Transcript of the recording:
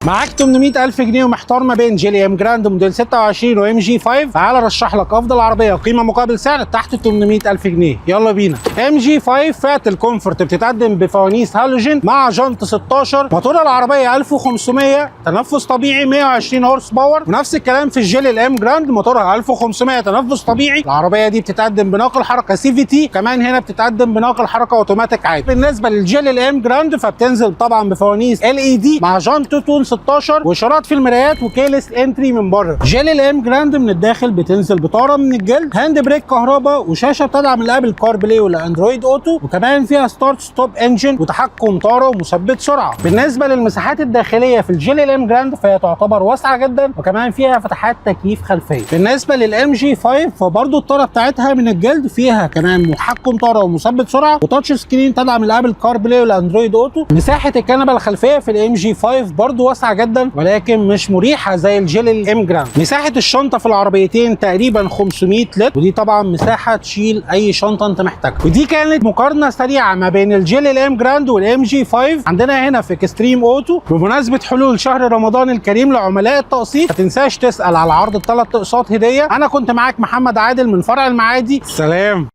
معاك 800 ألف جنيه ومحتار ما بين جيلي Emgrand موديل 26 و MG 5؟ تعال ارشح لك افضل عربية قيمة مقابل سعر تحت 800 ألف جنيه. يلا بينا. MG 5 فئة ال comfort بتتقدم بفوانيس هالوجين مع جنط 16، موتور العربية 1500 تنفس طبيعي 120 horse power. ونفس الكلام في الجيلي ال Emgrand، موتورها 1500 تنفس طبيعي. العربية دي بتتقدم بناقل حركة CVT، كمان هنا بتتقدم بناقل حركة اوتوماتيك عادي. بالنسبة للجيلي ال Emgrand فبتنزل طبعا بفوانيس LED مع جنط two tone 16 واشارات في المرايات و keyless entry من بره. جيلي ال Emgrand من الداخل بتنزل بطاره من الجلد، hand brake كهرباء، وشاشه بتدعم ال Apple CarPlay وال Android Auto، وكمان فيها start stop engine وتحكم طاره ومثبت سرعة. بالنسبة للمساحات الداخلية في الجيلي ال Emgrand فهي تعتبر واسعة جدا، وكمان فيها فتحات تكييف خلفية. بالنسبة لل MG 5 فبرضه الطاره بتاعتها من الجلد، فيها كمان محكم طاره ومثبت سرعة و touch screen تدعم ال Apple CarPlay وال Android Auto. مساحة الكنبة الخلفية في ال MG 5 برضه واسعة جدا، ولكن مش مريحه زي الجيلي ال Emgrand. مساحة الشنطة في العربيتين تقريبا 500 لتر، ودي طبعا مساحة تشيل اي شنطه انت محتاجها. ودي كانت مقارنة سريعة ما بين الجيلي ال Emgrand وال MG 5 عندنا هنا في Extreme Auto. بمناسبة حلول شهر رمضان الكريم لعملاء التقسيط، ما تنساش تسال على عرض الثلاث اقساط هديه. انا كنت معاك محمد عادل من فرع المعادي. سلام.